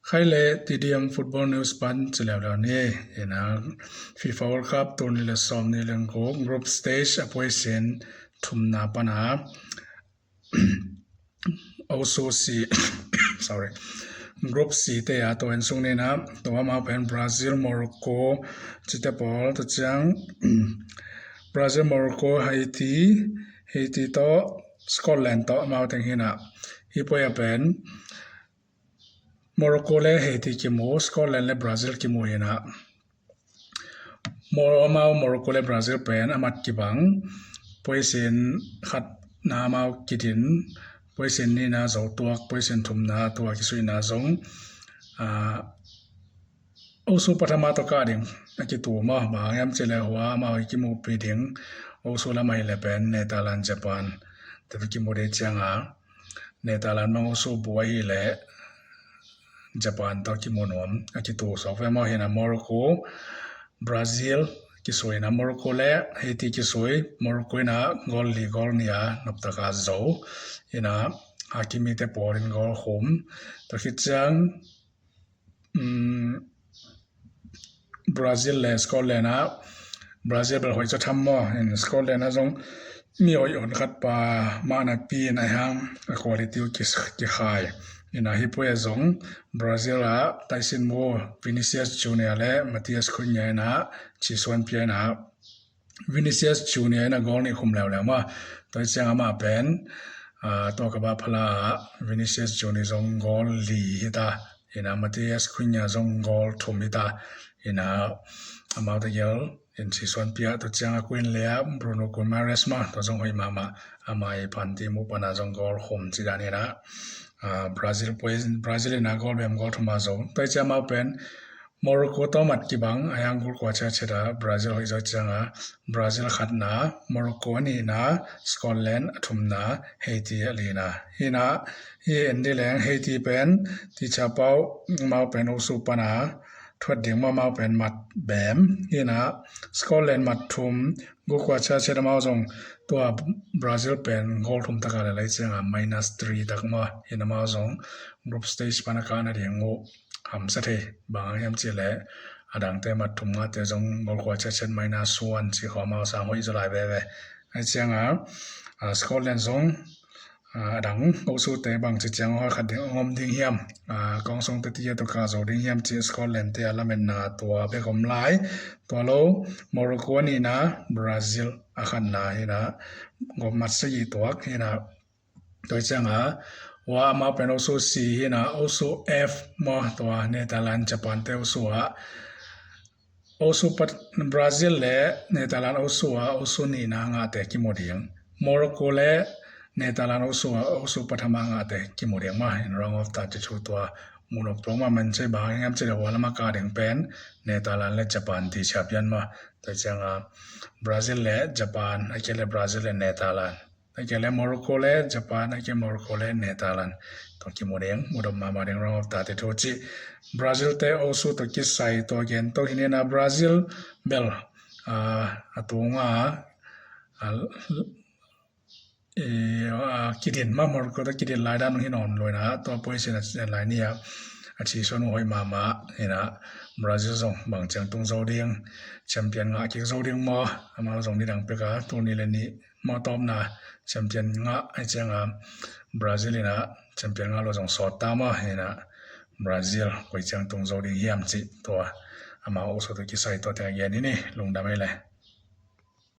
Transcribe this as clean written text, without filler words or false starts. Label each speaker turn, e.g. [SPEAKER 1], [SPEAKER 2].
[SPEAKER 1] Khai le TDM Football News pan chi leo leo ni ina FIFA World Cup turni le sawm ni lengko group stage a poisin thumna pana Osu C sorry group C te a to en sung ni na to ma pen Brazil Morocco chite pawl to chiang Brazil Morocco Haiti Haiti to Scotland to mau teng hina hi pawh a pen Morocco le Haiti ki mu Scotland le Brazil ki mu hina mau Morocco le Brazil pen amat ki bang pawisen khat na mau kidin pawisen ni na zo tuak pawisen thum na tuak ki sui na zong ahh osu pathama to ka ding a ki tu ma bang em chile hua mau ki mu pi ding osu lamah hi le pen Netherland Japan te ki mu dei chiang a. Netherland hmang u su buai hi leh Japan to ki hmuhnawm a ki tur zawk ve maw hian a Morocco Brazil ki sawi na Morocco leh Haiti ki sawi Morocco in a goal li goal nia hnawp taka zo ina Hakimi te pawhin goal hum ta khi chiang umm Brazil leh Scotland a Brazil ber hawi chu tham maw in Scotland a zawng mi awih awn khat pa mahna pin a hian a quality ki khai inah hi pawh a zawng Brazil ah Tyson Moore Vinicius Junior leh Matias Cunha inah Chisuan pian ah Vinicius Junior in a goal nih khum leu leu maw toy chiang amah pen ah tawk a bah phala ah Vinicius Junior zawng goal li hi ta ina Matias Cunha zawng goal thum hi ta ina amah te gel in chi sawn piah ta chiang a queen leh a Bruno Guimaraes maw ta zawng hawi mah mah amah i phan ti mu pana zawng goal hum chi dan ina ah Brazil pawhin Brazil in a goal bem goal thum a zo toy chiang amah pen Morocco to mat ki bang a yang gul kua chia chet a Brazil hawi zo chiang a Brazil khat na Morocco a nih na Scotland a thum na Haiti a li na hina hi en di leng Haiti pen ti cha pau mau pen u su pana thuat ding ma mau pen mat bem hina Scotland mat thum gul kua chia chet a mau zawng tua Brazil pen goal thum taka le lai chiang a minus 3 tak ma hina mau zawng group stage pana ka na ding ngu. Ham sa thei bang ang hiam chi leh a dang te mat thum nga te zawng goal kua chet chet minus 1 chi khawm a sang hawi zawlai ve ve a chiang a Scotland zawng a dang ho su te bang chi chiang ho khat ding awm ding hiam kawng sawng te tia to ka zo ding hiam chi Scotland te a la men na tua bek awm lai tua lo Morocco a ni na Brazil a khan na hina mat se yi tuak hina. Toichanga wa ama pen osu C hina osu F mo toa Netherlands Japan te osu a osu pat Brazil le Netherlands osu a osu ni na nga te ki mo ding Morocco le Netherlands osu a osu pathama nga te ki mo ding ma in round of 32 toa munop to ma man che ba ngam che wa lama ka ding pen Netherlands le Japan ti champion ma toichanga Brazil le Japan akele Brazil le Netherlands Ake le Morocco le Japan ake Morocco le Netherlands to ki mureng murom ma ma reng rong ta te tho chi Brazil te osu to ki sai to gen to hine na Brazil bel a atunga a e a kidin ma Morocco to kidin lai dan hin on loina to poison lai nia a chi son hoi ma ma hina Brazil zong bang chang tung zo ding champion nga ki zo ding mo ama zong ni dang peka tu ni le ni Maw tawp na champion nga ai chiang a Brazil in a champion nga lo zawng sawt ta maw hena Brazil kawi chiang tung zo ding hiam chi tua amah awk saw tu ki sai tawh te a gen hi ni lungdam ei le.